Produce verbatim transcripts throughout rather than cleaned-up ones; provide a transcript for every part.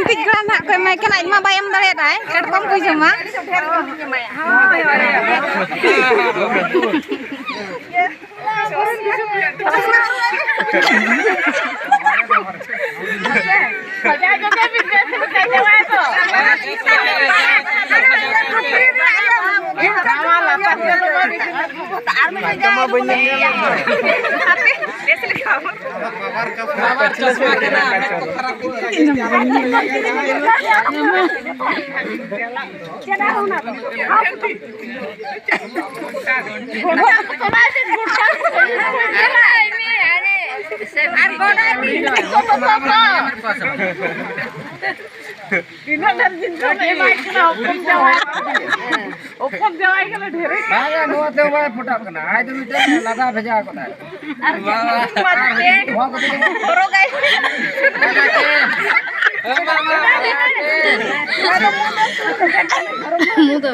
ᱠᱟᱹᱴᱤᱡ ᱜᱟᱱ ᱦᱟᱸᱜ ᱠᱚ ᱮᱢᱟᱭ ᱠᱟᱱᱟ, ᱟᱡ ᱢᱟ ᱵᱟᱭ ᱮᱢ ᱫᱟᱲᱮᱭᱟᱜᱼᱟᱭ, ᱠᱟᱴᱠᱚᱢ ᱠᱚ ᱡᱚᱢᱟ᱾ ᱟᱨ ᱜᱚᱰᱟ ᱛᱤᱱᱟᱹᱜ ᱰᱷᱮᱨ ᱡᱤᱱ ᱠᱚ ᱮᱢᱟᱭ ᱠᱟᱱᱟ ᱦᱚᱯᱚᱱ ᱡᱟᱶᱟᱭ᱾ ᱦᱚᱯᱚᱱ ᱡᱟᱶᱟᱭ ᱠᱟᱱᱟ ᱰᱷᱮᱨ᱾ ᱵᱟᱝᱟ, ᱱᱚᱣᱟ ᱛᱮ ᱵᱟᱭ ᱯᱷᱚᱴᱟᱜ ᱠᱟᱱᱟ᱾ ᱟᱡ ᱫᱚ ᱢᱤᱫᱴᱮᱱ ᱞᱟᱫᱟ ᱵᱷᱮᱡᱟ ᱠᱟᱱᱟᱭ᱾ ᱟᱨ ᱱᱚᱣᱟ ᱠᱚᱫᱚ ᱦᱚᱨᱚᱜᱟᱭ᱾ ᱢᱩ ᱫᱚ᱾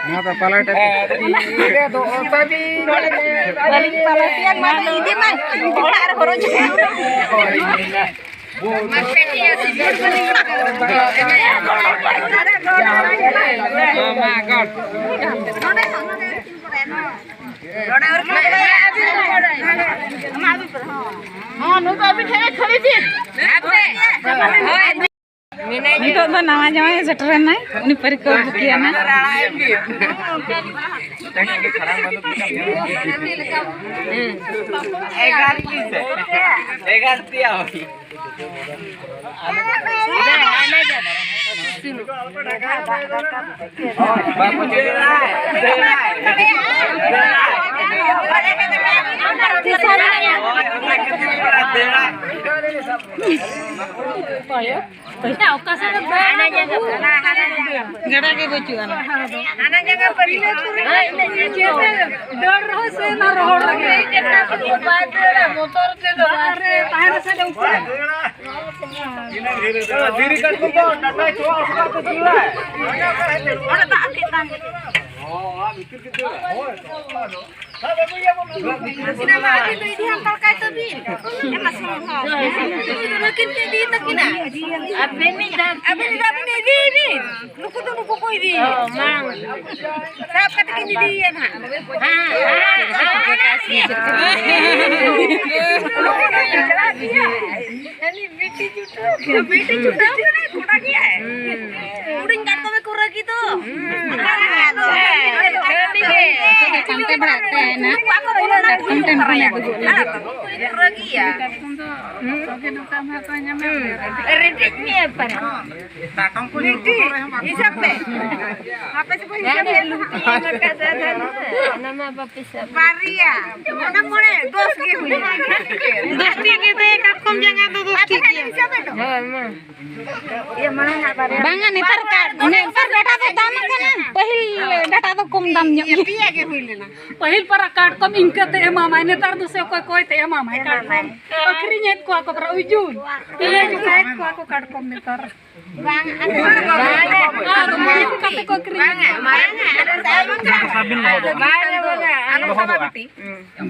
ᱱᱚᱣᱟ ᱫᱚ ᱯᱟᱞᱟᱴ᱾ ᱵᱟᱹᱞᱤᱧ ᱯᱟᱞᱟᱴᱮᱭᱟ, ᱱᱚᱣᱟ ᱫᱚ ᱤᱫᱤ ᱢᱟ᱾ ᱚᱲᱟᱜ ᱨᱮ ᱦᱚᱨᱚᱜ ᱡᱚᱝ᱾ ᱦᱚᱸ, ᱱᱩᱭ ᱫᱚ ᱟᱹᱵᱤᱱ ᱴᱷᱮᱱ ᱠᱷᱟᱹᱞᱤ ᱵᱤᱱ᱾ ᱱᱤᱛᱚᱜ ᱫᱚ ᱱᱟᱣᱟ ᱡᱟᱶᱟᱭ ᱥᱮᱴᱮᱨᱮᱱᱟᱭ, ᱩᱱᱤ ᱯᱟᱹᱨᱤ ᱠᱚ ᱵᱩᱠᱤᱭᱟᱱᱟ᱾ ᱮᱜᱟᱨ ᱛᱤᱭᱟ ᱦᱚᱸ᱾ ᱜᱟᱰᱟ ᱜᱮ ᱵᱟᱹᱪᱩᱜ ᱟᱱᱟ᱾ ᱰᱟᱹᱨ ᱨᱮᱦᱚᱸ ᱥᱮ ᱚᱱᱟ ᱨᱚᱦᱚᱲ ᱨᱮᱜᱮ᱾ ᱵᱟᱭ ᱫᱟᱹᱲᱟ, ᱢᱚᱴᱚᱨ ᱛᱮᱫᱚ ᱵᱟᱭ ᱫᱟᱹᱲᱟ᱾ ᱛᱟᱦᱮᱱ ᱨᱮᱥᱮ ᱰᱟᱹᱝᱠᱩ᱾ ᱫᱷᱤᱨᱤ ᱠᱟᱴᱠᱚᱢ ᱫᱚ ᱰᱟᱴᱟᱭ ᱪᱚᱣᱟᱜ ᱦᱚᱴᱚ ᱠᱟᱜ ᱯᱮ ᱡᱤᱞ ᱞᱟᱭ᱾ ᱚᱸᱰᱮ ᱫᱟᱜ ᱟᱛᱮᱫ ᱛᱟᱦᱮᱸ᱾ ᱦᱚᱸ, ᱚᱱᱟ ᱵᱷᱤᱛᱤᱨ ᱵᱷᱤᱛᱤᱨ ᱨᱮ᱾ ᱦᱳᱭ᱾ ᱥᱤᱱᱮᱢᱟ ᱟᱹᱵᱤᱱ ᱫᱚ ᱤᱫᱤ ᱦᱟᱛᱟᱲ ᱠᱟᱭ ᱛᱟᱹᱵᱤᱱ᱾ ᱮᱢᱟ ᱥᱩᱱᱩᱢ ᱦᱚᱸ᱾ ᱱᱩᱭ ᱫᱚ ᱱᱩᱠᱤᱱ ᱠᱤᱱ ᱤᱫᱤ ᱛᱟᱹᱠᱤᱱᱟ᱾ ᱟᱹᱵᱤᱱ ᱢᱤᱫ ᱫᱷᱟᱣ᱾ ᱟᱹᱵᱤᱱ ᱫᱚ ᱟᱹᱵᱤᱱ ᱤᱫᱤᱭ ᱵᱤᱱ᱾ ᱱᱩᱠᱩ ᱫᱚ ᱱᱩᱠᱩ ᱠᱚ ᱤᱫᱤᱭᱟ᱾ ᱚ, ᱢᱟ᱾ ᱥᱟᱵ ᱠᱟᱛᱮ ᱠᱤᱱ ᱤᱫᱤᱭᱮᱭᱟ ᱱᱟᱦᱟᱜ᱾ ᱦᱮᱸ, ᱦᱮᱸ, ᱦᱮᱸ᱾ ᱩᱱᱤ ᱵᱤᱴᱤ ᱪᱩᱴᱟᱹᱣ, ᱵᱤᱴᱤ ᱪᱩᱴᱟᱹᱣ ᱠᱟᱱᱟᱭ, ᱠᱚᱲᱟ ᱜᱮᱭᱟᱭ᱾ ᱦᱩᱰᱤᱧ ᱠᱟᱴᱠᱚᱢᱮ ᱠᱩᱨᱟᱹ ᱜᱮ ᱫᱚ᱾ ᱦᱮᱸ, ᱦᱮᱸ, ᱦᱮᱸ᱾ ᱯᱟᱱᱛᱮ ᱵᱟᱲᱟᱜ ᱛᱟᱦᱮᱱᱟ᱾ ᱩᱱᱠᱩ ᱟᱠᱚ ᱵᱚᱞᱚ ᱞᱮᱱ ᱠᱟᱴᱠᱚᱢ ᱴᱷᱮᱱ ᱠᱷᱚᱱᱮ ᱫᱩᱲᱩᱵ ᱞᱮᱱᱟ᱾ ᱦᱮᱸ, ᱠᱩᱨᱟᱹ ᱜᱮᱭᱟ᱾ ᱦᱩᱸ᱾ ᱨᱮᱰᱤ ᱢᱮ ᱯᱟᱨᱟ᱾ ᱵᱤᱴᱤ, ᱦᱤᱥᱟᱹᱵ ᱯᱮ᱾ ᱟᱯᱮ ᱥᱮᱫ ᱠᱚ ᱦᱤᱥᱟᱹᱵ ᱯᱮ᱾ ᱚᱱᱟ ᱢᱟ ᱵᱟᱯᱮ ᱥᱟᱵ᱾ ᱵᱟᱨᱭᱟ᱾ ᱚᱱᱟ ᱢᱚᱬᱮ, ᱫᱚᱥ ᱜᱮ ᱦᱩᱭᱩᱜᱼᱟ᱾ ᱫᱚᱥ ᱴᱤ ᱜᱮ ᱫᱟᱹᱭ, ᱠᱟᱴᱠᱚᱢ ᱡᱟᱸᱜᱟ ᱫᱚ ᱫᱚᱥ ᱴᱤ ᱜᱮᱭᱟ᱾ ᱦᱤᱥᱟᱹᱵ ᱯᱮ ᱫᱚ᱾ ᱦᱳᱭ, ᱢᱟ᱾ ᱤᱭᱟᱹ, ᱢᱟᱲᱟᱝ ᱟᱜ ᱵᱟᱨᱭᱟ᱾ ᱵᱟᱝᱟ, ᱱᱮᱛᱟᱨ ᱠᱟᱴ-, ᱱᱮᱛᱟᱨ ᱰᱟᱴᱟ ᱫᱚ ᱫᱟᱢ ᱟᱠᱟᱱᱟ᱾ ᱯᱟᱹᱦᱤᱞ ᱰᱟᱴᱟ ᱫᱚ ᱠᱚᱢ ᱫᱟᱢ ᱧᱚᱜ ᱜᱮ᱾ ᱯᱮᱭᱟ ᱜᱮ ᱦᱩᱭ ᱞᱮᱱᱟ᱾ ᱯᱟᱹᱦᱤᱞ ᱯᱟᱨᱟ ᱠᱟᱴᱠᱚᱢ ᱤᱱᱠᱟᱹ ᱛᱮ ᱮᱢᱟᱢᱟᱭ, ᱱᱮᱛᱟᱨ ᱫᱚ ᱥᱮ ᱚᱠᱚᱭ ᱠᱚᱭ ᱛᱮ ᱮᱢᱟᱢᱟᱭ ᱠᱟᱴᱠᱚᱢ? ᱟᱹᱠᱷᱨᱤᱧᱮᱫ ᱠᱚᱣᱟ ᱠᱚ ᱯᱟᱨᱟ ᱩᱡᱩᱱ᱾ ᱤᱱᱟᱹ ᱡᱚᱠᱷᱟᱡ ᱠᱚᱣᱟ ᱠᱚ ᱠᱟᱴᱠᱚᱢ ᱱᱮᱛᱟᱨ᱾ ᱵᱟᱝ, ᱟᱫᱚ ᱵᱟᱝ, ᱟᱨ ᱚᱱᱠᱟ ᱠᱟᱛᱮ ᱠᱚ ᱟᱹᱠᱷᱨᱤᱧ᱾ ᱵᱟᱝᱟ, ᱢᱟᱲᱟᱝ ᱟᱜ, ᱟᱫᱚ ᱥᱟᱵ ᱠᱟᱜ ᱵᱟᱝᱟ, ᱵᱟᱝᱟ, ᱟᱞᱚ ᱥᱟᱵᱟ ᱵᱤᱴᱤ᱾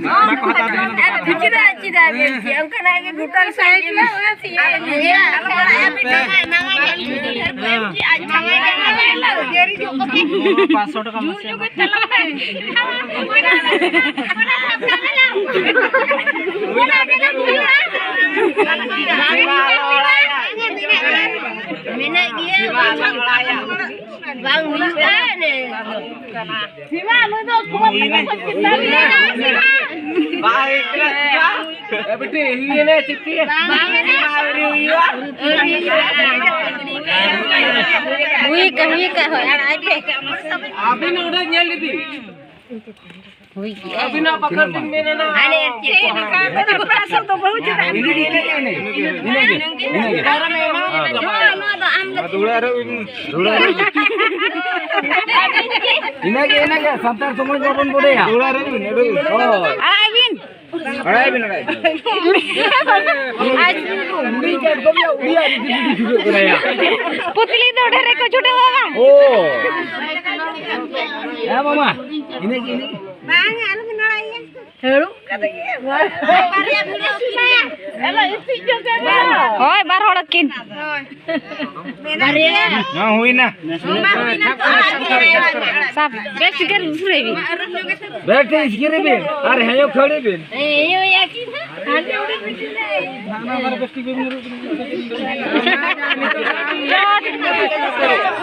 ᱵᱟᱠᱚ ᱦᱟᱛᱟᱣ ᱫᱟᱲᱮᱭᱟᱜᱼᱟ᱾ ᱟᱨ ᱪᱮᱫᱟᱜ, ᱪᱮᱫᱟᱜ ᱵᱮᱱ ᱪᱮᱫ? ᱚᱱᱠᱟᱱᱟᱜ ᱜᱮ ᱜᱷᱩᱴᱟᱞ ᱥᱟᱭᱤᱡ ᱢᱮ, ᱚᱱᱟ ᱪᱮᱫ? ᱟᱨ ᱤᱭᱟᱹ, ᱟᱞᱚ ᱵᱟᱲᱟᱭᱟ ᱵᱤᱴᱤ, ᱱᱟᱣᱟ ᱜᱮ ᱟᱡ ᱱᱟᱣᱟ ᱜᱮ ᱡᱟᱹᱨᱤ ᱡᱚᱜ ᱠᱟᱛᱮ᱾ ᱯᱟᱸᱪᱥᱚ ᱴᱟᱠᱟ ᱢᱟᱥᱮ᱾ ᱢᱮᱱᱟᱜ ᱜᱮᱭᱟ᱾ ᱵᱟᱝ ᱦᱩᱭᱩᱜᱼᱟ᱾ ᱵᱟᱝ ᱦᱩᱭᱩᱜᱼᱟ᱾ ᱵᱟᱝ ᱦᱩᱭᱩᱜᱼᱟ᱾ ᱮ ᱵᱤᱴᱤ, ᱦᱩᱭ ᱮᱱᱟ, ᱪᱤᱯᱴᱤ᱾ ᱵᱟᱝ ᱦᱩᱭᱩᱜᱼᱟ᱾ ᱟᱹᱣᱨᱤ ᱦᱩᱭᱩᱜᱼᱟ᱾ ᱦᱩᱭ ᱠᱟ, ᱦᱩᱭ ᱠᱟ, ᱦᱳᱭ, ᱟᱲᱟᱜ ᱟᱭ ᱯᱮ᱾ ᱟᱹᱵᱤᱱ ᱚᱸᱰᱮ ᱧᱮᱞ ᱤᱫᱤ᱾ ᱦᱩᱭ ᱠᱮᱜᱼᱟ᱾ ᱟᱹᱵᱤᱱᱟᱜ ᱵᱟᱠᱷᱟᱱ ᱵᱤᱱ ᱢᱮᱱᱟ ᱱᱟ᱾ ᱟᱞᱮ ᱪᱮᱫ ᱞᱮᱠᱟ ᱫᱚ ᱯᱟᱥᱚ ᱫᱚ ᱵᱟᱹᱦᱩ ᱪᱮᱫᱟᱜ ᱤᱱᱟᱹᱜᱮ, ᱤᱱᱟᱹᱜᱮ, ᱤᱱᱟᱹᱜᱮ, ᱤᱱᱟᱹᱜᱮ᱾ ᱱᱚᱣᱟ ᱫᱚ ᱟᱢ ᱫᱚ ᱫᱩᱲᱟ ᱨᱮ, ᱫᱩᱲᱟ ᱨᱮ᱾ ᱤᱱᱟᱹᱜᱮ, ᱤᱱᱟᱹᱜᱮ, ᱥᱟᱱᱛᱟᱲ ᱥᱚᱢᱟᱡᱽ ᱵᱟᱵᱚᱱ ᱵᱚᱰᱮᱭᱟ᱾ ᱫᱩᱲᱟ ᱨᱮ, ᱦᱳᱭ᱾ ᱟᱲᱟᱜ ᱵᱤᱱ᱾ ᱵᱟᱲᱟᱭ ᱵᱤᱱ, ᱵᱟᱲᱟᱭ ᱵᱤᱱ᱾ ᱟᱡ ᱩᱰᱤ ᱠᱟᱴᱠᱚᱢ ᱭᱟ, ᱩᱰᱤ ᱟᱨ ᱤᱫᱤ ᱵᱤᱫᱤ ᱡᱩᱜᱟᱹᱜ ᱠᱟᱱᱟ ᱭᱟ᱾ ᱯᱩᱛᱞᱤ ᱫᱚ ᱰᱷᱮᱨ ᱠᱚ ᱪᱷᱩᱴᱟᱹᱣᱟ ᱵᱟᱝ? ᱳ᱾ ᱦᱮᱸ ᱢᱟᱢᱟ, ᱤᱱᱟᱹ ᱜᱮ, ᱤᱱᱟᱹ ᱜᱮ᱾ ᱵᱟᱝ, ᱟᱞᱚ ᱵᱤᱱ ᱨᱚᱲᱟ ᱤᱭᱟᱹ᱾ ᱦᱳᱭ, ᱵᱟᱨ ᱦᱚᱲ ᱠᱤᱱ᱾ ᱦᱮᱸ, ᱦᱩᱭᱱᱟ᱾ ᱥᱟᱵ, ᱵᱮᱥ ᱴᱷᱤᱠ ᱜᱮ ᱯᱩᱨᱟᱹᱭ ᱵᱤᱱ᱾ ᱵᱮᱥ ᱴᱷᱤᱠ ᱥᱤᱠᱤᱨᱤ ᱵᱤᱱ ᱟᱨ ᱦᱮᱸ ᱠᱷᱟᱹᱲᱤ ᱵᱤᱱ᱾ ᱪᱚᱴ,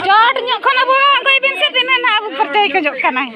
ᱪᱚᱴ ᱧᱚᱜ ᱠᱷᱚᱱ ᱟᱵᱚ ᱟᱬᱜᱚᱭ ᱵᱤᱱ ᱥᱮ, ᱛᱤᱱᱟᱹᱜ ᱱᱟᱦᱟᱜ ᱟᱵᱚ ᱯᱷᱟᱨᱪᱟᱭ ᱠᱷᱚᱡᱚᱜ ᱠᱟᱱᱟᱭ᱾